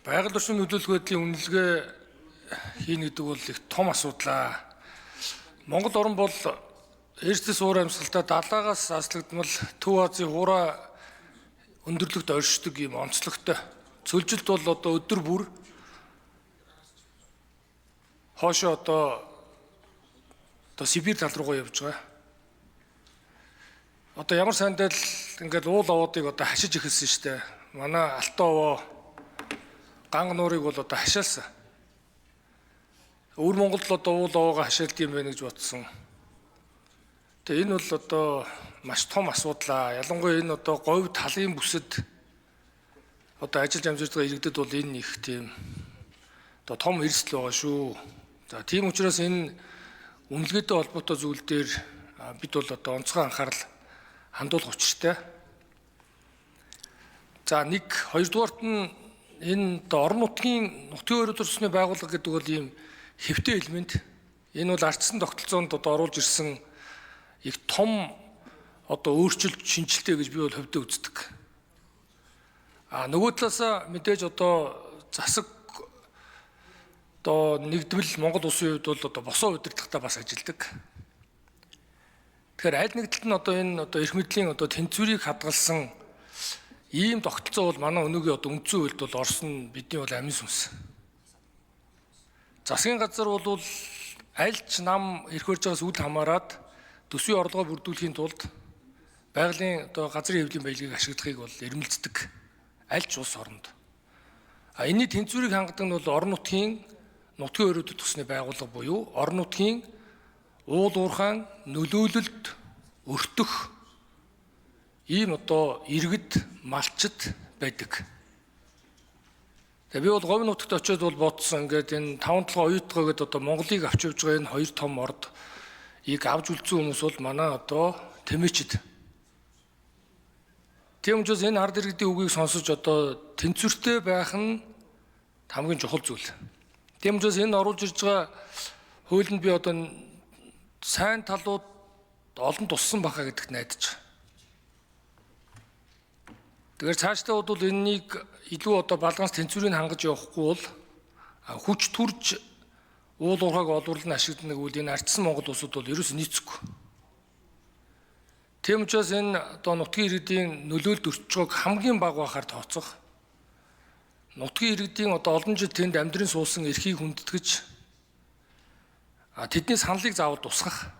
Байгаль орчин нөлөөлөх байдлын үнэлгээ хийнэ гэдэг бол их том асуудлаа. Монгол орн бол Эрдэс уур амьсгалтай далаагаас аслагдмал Төв Азийн хуурай өндөрлөгт оршдог юм онцлогтой. Цөлжилт бол одоо өдөр бүр хоошоо одоо Сибирь тал руугаа явж байгаа. Одоо ямар сандал ингээд уул овоодыг одоо хашиж эхэлсэн шүү дээ. Манай Алтан овоо Ганг нуурыг бол одоо хашаалсан. Өвөр Монголд л одоо уул овоогоо хашаалд юм байна гэж бодсон. Тэгээ энэ бол одоо маш том асуудлаа. Ялангуяа энэ одоо говь талын бүсэд одоо ажиллаж амьдарч байгаа иргэдэд бол энэ их тийм одоо том эрсдэл байгаа шүү. За тийм учраас энэ үнэлгээтэй холбоотой зүйл дээр бид бол одоо онцгой анхаарал хандуулах учиртай. За нэг хоёрдугаарт нь энэ одоо орон нутгийн нутгийн ойрол орчны байгууллага гэдэг бол ийм хэвтэй элемент. Энэ бол ардчсан тогтолцоонд одоо оруулж ирсэн их том одоо өөрчлөлт шинжилтэй гэж би бол хувьдаа үздэг. А нөгөө талаасаа мэдээж одоо засаг одоо нэгдвэл Монгол улсын хувьд бол одоо босоо удирдлагатай бас ажилладаг. Тэгэхээр аль нэг талд нь одоо энэ одоо эрх мэдлийн одоо тэнцвэрийг хадгалсан ийм тогтолцоо бол манай өнөөгийн одоо үндсэн хуульд бол орсон бидний бол амин сүнс. Засгийн газар бол аль ч нам эрх барьж байгаас үл хамааран төсвийн орлогоо бүрдүүлэхийн тулд байгалийн одоо газрын хэвлэлийн баялагийг ашиглахыг бол эрмэлздэг аль ч улс оронд. А энэний тэнцвэрийг хангадаг нь бол орон нутгийн нутгийн өрөөдөд төсний байгууллага буюу орон нутгийн уул уурхаан нөлөөлөлд өртөх ийм одоо иргэд малчид байдаг. Тэгээ би бол говь нутагт очиод бол бодсон ингээд энэ таван толгой оюутгой гэдээ одоо Монголыг авч явж байгаа энэ хоёр том орд ийг авч үлдсэн хүмүүс бол манай одоо тэмээчд. Тийм учраас энэ ард иргэдийн үгийг сонсож одоо тэнцвэртэй байх нь хамгийн чухал зүйл. Тийм учраас энэ оруулж ирж байгаа хуулинд би одоо сайн талууд олон туссан баха гэдэгт найдаж байгаа. Тэгэхээр цаашдаа бол энэнийг илүү одоо баланс тэнцвэрийг хангаж явахгүй бол хүч төрж уул уурхайг олуурлан ашигладаг үйл энэ ардсан Монгол улсууд бол ерөөс нийцэхгүй. Тийм учраас энэ одоо нутгийн иргэдийн нөлөөлөлд өртөж байгааг хамгийн бага байхаар тооцох. Нутгийн иргэдийн одоо олон жил тэнд амьдрын суусан эрхийг хүндэтгэж тэдний саналыг заавал тусгах.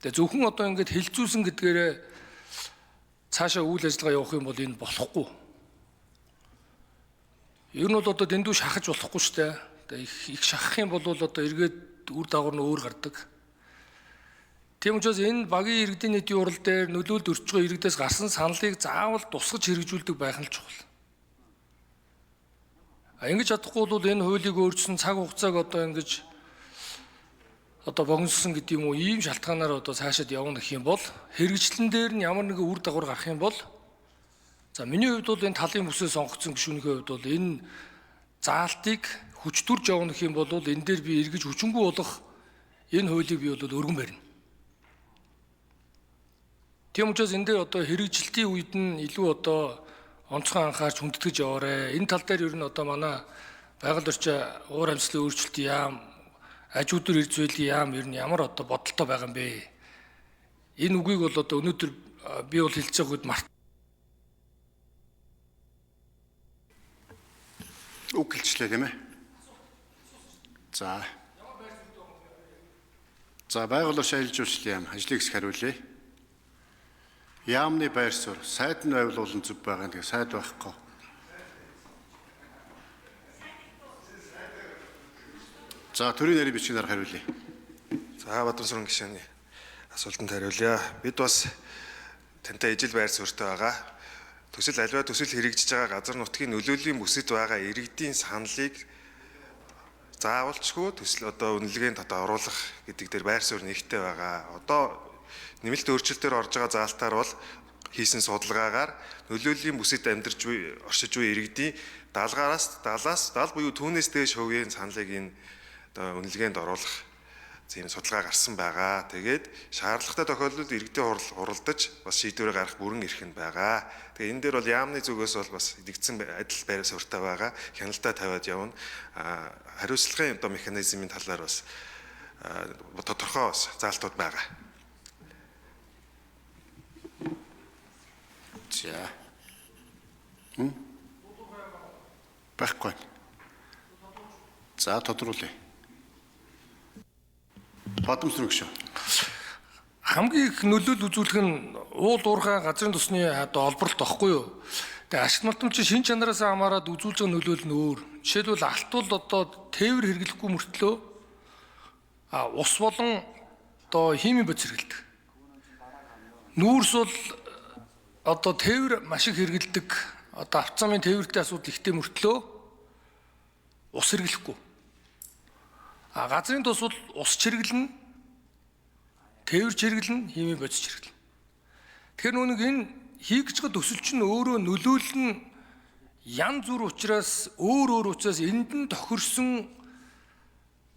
Тэгээ зөвхөн одоо ингээд хилцүүлсэн гэдгээрээ цаашаа үйл ажиллагаа явах юм бол энэ болохгүй. Ер нь бол одоо дэндүү шахаж болохгүй шүү дээ. Тэгээ их шахах юм бол одоо эргээд үр дагавар нь өөр гардаг. Тийм учраас энэ багийн иргэдийн нийтийн хурал дээр нөлөөлөлд өртөж байгаа иргэдээс гарсан саналыг заавал тусгаж хэрэгжүүлдэг байх нь чухал. А ингэж чадахгүй бол энэ хуулийг өөрчилсөн цаг хугацааг одоо ингэж одоо богиноссон гэдэг юм уу ийм шалтгаанаар одоо цаашаад явна гэх юм бол хэрэгжлэн дээр нь ямар нэгэн үр дагавар гарах юм бол за миний хувьд бол энэ талын бүсээ сонгогдсон гишүүнийхээ хувьд бол энэ заалтыг хүч төрж явна гэх юм бол энэ дээр би эргэж хүчингү болох энэ хуулийг би бол өргөн барина. Тийм учраас энэ дээр одоо хэрэгжилтийн үед нь илүү одоо онцгой анхаарч хүндэтгэж яваарэ. Энэ тал дээр ер нь одоо манай байгаль орчин уур амьсгалын өөрчлөлтийн яам, аж үйлдвэр эрд зүйлийн яам ер нь ямар одоо бодолтой байгаа юм бэ? Энэ үгийг бол одоо өнөөдөр би бол хэлж байгаа үед март. Үг хэлчлээ тийм ээ. За. За байгаль орчин аялал жуулчлалын яам ажлыг хэсэг хариулъя. Яамны байр суурь сайд нь байвал улан зүв байгаа юм. Тэгээ сайд байхгүй. За төрийн нарийн бичгийн дарга хариулъя. За Бадрансүрэн гишээний асуултанд хариулъя. Бид бас тантай ижил байр суурьтай байгаа. Төсөл аливаа төсөл хэрэгжиж байгаа газар нутгийн нөлөөллийн бүсэд байгаа иргэдийн саналыг заавалчгүй төсөл одоо үнэлгээнд одоо оруулах гэдэг дээр байр суурь нэгтэй байгаа. Одоо нэмэлт өөрчлөлтөөр орж байгаа заалтаар бол хийсэн судалгаагаар нөлөөллийн бүсэд амьдарч буй оршиж буй иргэдийн 70-аас 70 буюу түүнээс дээш хувийн саналыг энэ одоо үнэлгээнд оруулах тийм судалгаа гарсан байгаа. Тэгээд шаардлагатай тохиолдолд иргэдийн хурал хуралдаж бас шийдвэрээ гаргах бүрэн эрх нь байгаа. Тэгээд энэ дээр бол яамны зүгээс бол бас нэгдсэн адил байр суурьтай байгаа. Хяналтаа тавиад явна. Хариуцлагын одоо механизмын талаар бас тодорхой бас заалтууд байгаа. За. Байхгүй. За тодруулъя. Бадамсрын гишүүн. Хамгийн их нөлөөлөл үзүүлэх нь уул уурхай газрын тосны одоо олборлолт багхгүй юу? Тэгээ ашиг малтамчин шин чанараас хамаарат үзүүлж байгаа нөлөөлөл нь өөр. Жишээлбэл алт бол одоо тээвэр хэрэглэхгүй мөртлөө ус болон одоо химийн бодис хэрэглэдэг. Нүүрс бол одоо тээвэр маш их хэрэглэдэг. Одоо авто замын тээвэртэй асуудал ихтэй мөртлөө ус хэрэглэхгүй. Газрын тос бол ус чиргэлнэ, тээвэр чиргэлнэ, химийн бодис чиргэлнэ. Тэгэхээр нүг энэ хийх гэж байгаа төсөл чинь өөрөө нөлөөлөл нь ян зүр учраас өөр өөр учраас энд нь тохирсон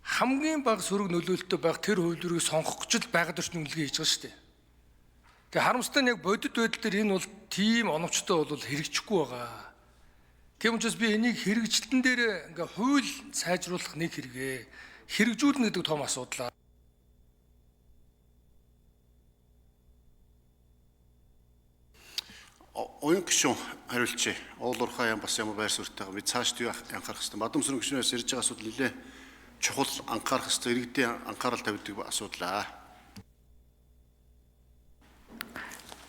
хамгийн бага сөрөг нөлөөлөлтөй байх тэр хувилбарыг сонгох гэж л байгаль орчны үнэлгээ хийж байгаа шүү дээ. Тэгээ харамсалтай нь яг бодит байдал дээр энэ бол тийм оновчтой бол хэрэгжихгүй байгаа. Тийм учраас би энийг хэрэгжилтэн дээр ингээ хууль сайжруулах нэг хэрэгээ. Хэрэгжүүлнэ гэдэг том асуудал. Уян гишүүн хариулчээ. Уул уурхай яам бас ямар байр суурьтай байгаа. Бид цаашд юу анхаарах хэрэгтэй. Бадамсрын гишүүнээс ирж байгаа асуудал нэлээ чухал анхаарах хэрэгтэй. Иргэдийн анхаарал тавьдаг асуудал аа.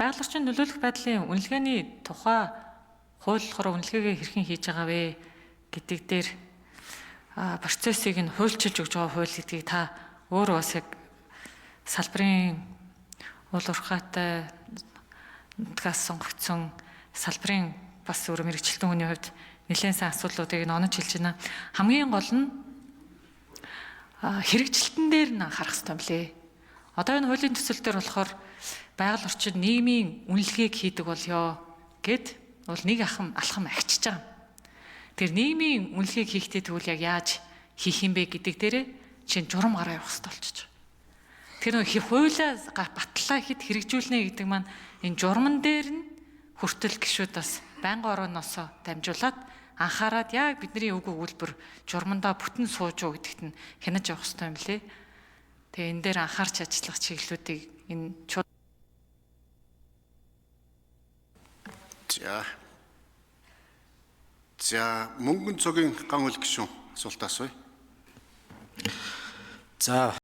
Байгаль орчин нөлөөлөх байдлын үнэлгээний тухай хууль болохоор үнэлгээгээ хэрхэн хийж байгаа вэ гэдэг дээр процессыг нь хуульчилж өгч байгаа хууль гэдгийг та өөрөө бас яг салбарын уул уурхайтай нутгаас сонгогдсон салбарын бас өөрөө мэргэжилтэн хүний хувьд нэлээд сайн асуудлуудыг нь онож хэлж байна. Хамгийн гол нь хэрэгжилтэн дээр нь анхаарах хэрэгтэй юм лээ. Одоо энэ хуулийн төсөл дээр болохоор байгаль орчин нийгмийн үнэлгээг хийдэг болёо гэд бол нэг алхам агчиж байгаа. Тэр нийгмийн үнэлгээг хийхдээ тэгвэл яг яаж хийх юм бэ гэдэг дээрээ чинь журам гараа явах хэрэгтэй болчихж байгаа. Тэр нэг хуулиа батлаа хэд хэрэгжүүлнэ гэдэг маань энэ журман дээр нь хүртэл гişүүд бас байнгын орооноосоо дамжуулаад анхаарад яг бидний үг өгүүлбэр журмандаа бүтэн сууж уу гэдэгт нь хянаж явах хэрэгтэй юм лээ. Тэгээ энэ дээр анхаарч ажиллах чиглэлүүдийг энэ За. За мөнгөн цогийн ган хөл гишүүн асуулт асууя. За.